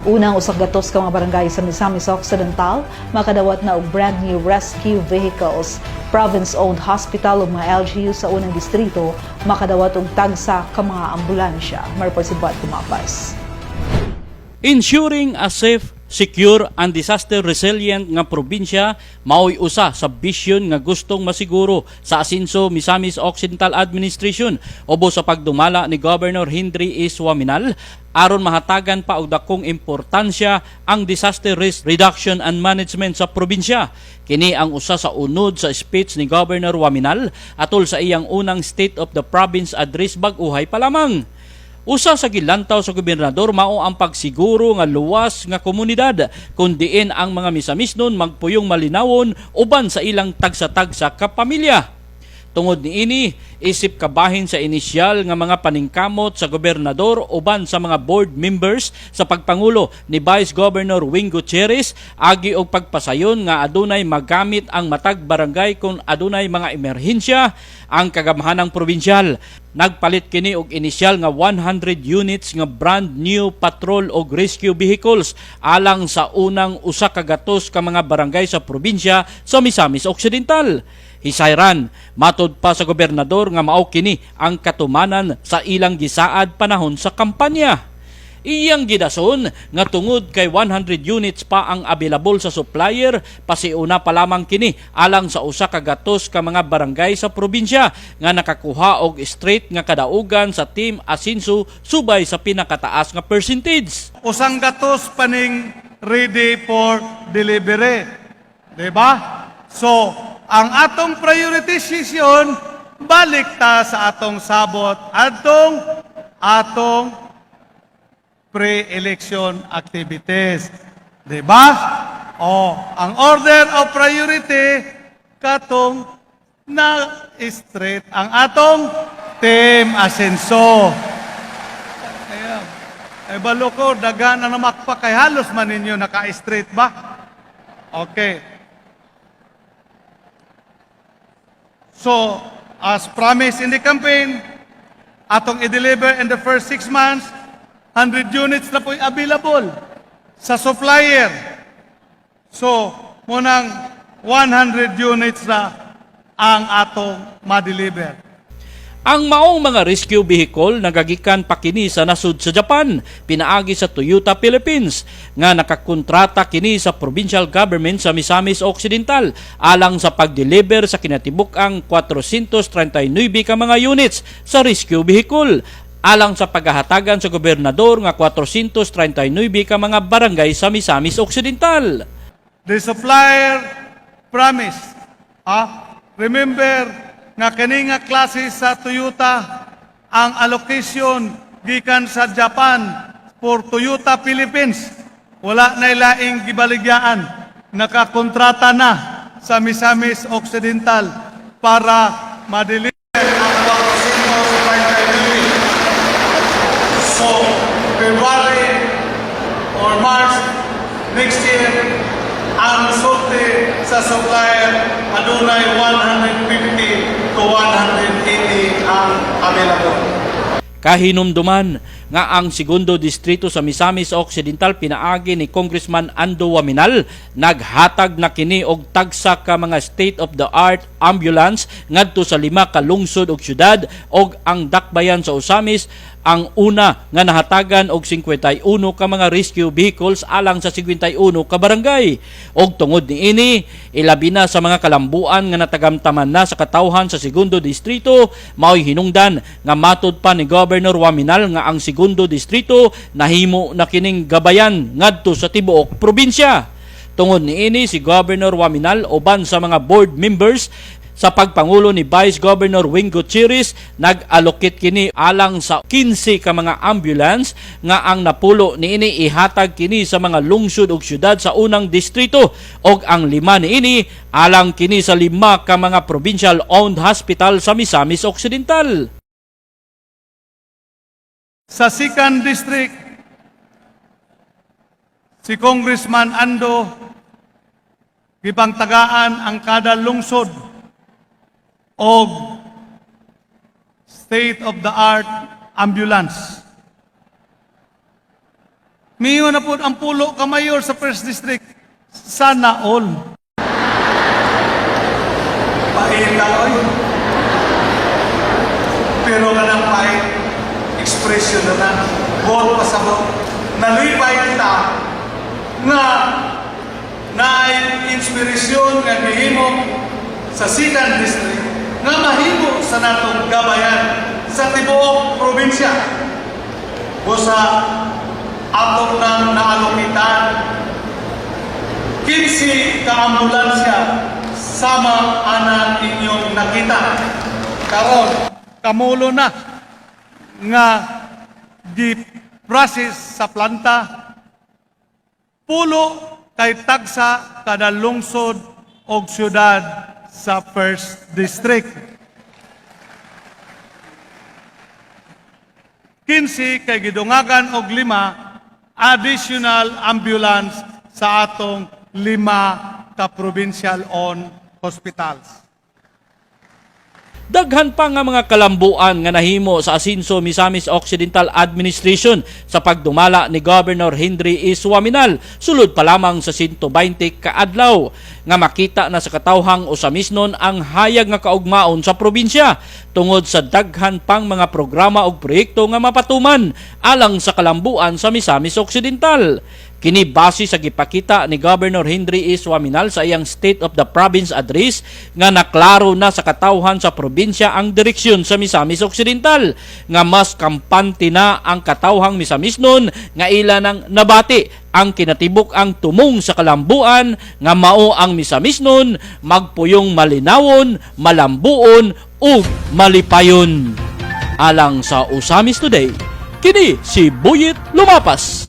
Unang 100 ka mga barangay sa Misamis Occidental makadawat na og brand new rescue vehicles. Province-owned hospital ug mga LGU sa unang distrito makadawat og tagsa ka mga ambulansya. Maripol si Bud Tumapas. Ensuring a safe, secure and disaster resilient nga probinsya mao'y usa sa bisyon nga gustong masiguro sa Asinso Misamis Occidental Administration ubos sa pagdumala ni Governor Henry S. Oaminal aron mahatagan pa og dakong importansya ang disaster risk reduction and management sa probinsya. Kini ang usa sa unod sa speech ni Governor Oaminal atol sa iyang unang State of the Province Address bag-uhay pa lamang. Usa sa gilantaw sa gobernador mao ang pagsiguro nga luwas nga komunidad kun diin ang mga Misamisnon magpuyong malinawon uban sa ilang tagsa-tagsa ka pamilya. Tungod niini, isip kabahin sa inisyal nga mga paningkamot sa gobernador uban sa mga board members sa pagpangulo ni Vice Governor Wing Gutierrez agi og pagpasayon nga adunay magamit ang matag barangay kung adunay mga emerhensya ang kagamhanang probinsyal. Nagpalit kini og inisyal nga 100 units nga brand new patrol og rescue vehicles alang sa unang 100 ka mga barangay sa probinsya sa Misamis Occidental. Hisayran, matod pa sa gobernador nga mao kini ang katumanan sa ilang gisaad panahon sa kampanya. Iyang gidason nga tungod kay 100 units pa ang available sa supplier, pasiuna pa lamang kini alang sa 100 ka mga barangay sa probinsya nga nakakuha og straight nga kadaugan sa Team Asinso subay sa pinakataas nga percentage. 100 paning ready for delivery. Diba? So, ang atong prioritization, balik ta sa atong sabot, atong atong pre-election activities. Diba? O, ang order of priority, katong na straight ang atong Team Asenso. Ayan. Ay balo ko, dagan na namakpa kay halos man ninyo naka-straight ba? Okay. So, as promised in the campaign, atong i-deliver in the first 6 months, 100 units na po available sa supplier. So, munang 100 units na ang atong ma-deliver. Ang maong mga rescue vehicle nagagikan pa kini sa nasud sa Japan, pinaagi sa Toyota Philippines, nga nakakontrata kini sa provincial government sa Misamis Occidental alang sa pag-deliver sa kinatibuk-ang 439 ka mga units sa rescue vehicle alang sa paghahatagan sa gobernador nga 439 ka mga barangay sa Misamis Occidental. The supplier promised. Ah, remember nga kini nga klase sa Toyota, ang allocation gikan sa Japan for Toyota Philippines. Wala na laing gibaligyaan. Nakakontrata na sa Misamis Occidental para ma-deliver ang 439. So, February or March next year, ang sulti sa supplier, adunay 150 to 180 ang available. Kahinumduman nga ang segundo distrito sa Misamis Occidental pinaagi ni Congressman Ando Oaminal naghatag na kini og tagsa ka mga state of the art ambulance ngadto sa lima ka lungsod ug syudad, og ang dakbayan sa Ozamiz ang una nga nahatagan og 51 ka mga rescue vehicles alang sa 51 ka barangay. Og tungod niini, ilabi na sa mga kalambuan nga natagamtaman na sa katawhan sa segundo distrito, mao'y hinungdan nga matod pa ni Governor Oaminal nga ang segundo distrito nahimo na kining gabayan ngadto sa tibuok probinsya. Tungod niini, si Governor Oaminal uban sa mga board members sa pagpangulo ni Vice Governor Wing Gutierrez nag-allocate kini alang sa 15 ka mga ambulance nga ang napulo niini ihatag kini sa mga lungsod ug syudad sa unang distrito og ang lima niini alang kini sa lima ka mga provincial owned hospital sa Misamis Occidental. Sa second district, si Congressman Ando gipangtagaan ang kada lungsod og state of the art ambulance. Miingon na po ang pulo ka mayor sa first district. Sana all. Pait oy. Pero kanang pait, expression na na. Buot pasabot. Nalipay kita nga naay inspirasyon nga gihimo sa second district nga mahimo sa natong gabayan sa tibuok probinsya. Busa ato nang naalokitan 15 ka ambulansya sama ana inyong nakita. Karon, kamulo na nga gi-process sa planta, pulo kay tagsa kada lungsod og syudad sa first district. 15 kay gidungagan og lima additional ambulance sa atong lima ka provincial owned hospitals. Daghan pa nga mga kalambuan nga nahimo sa Asinso Misamis Occidental Administration sa pagdumala ni Governor Henry E. Oaminal sulod pa lamang sa 120 kaadlaw nga makita na sa katawhang Osamisnon ang hayag nga kaugmaon sa probinsya tungod sa daghan pang mga programa ug proyekto nga mapatuman alang sa kalambuan sa Misamis Occidental. Kini base sa gipakita ni Governor Henry E. Oaminal sa iyang State of the Province Address nga naklaro na sa katawhan sa probinsya ang direksyon sa Misamis Occidental nga mas kampante na ang katawhang Misamisnon nga ila nang nabati ang kinatibuk ang tumong sa kalambuan nga mao ang Misamisnon magpuyong malinawon, malambuon ug malipayon. Alang sa Ozamiz Today, kini si Buyit Lumapas.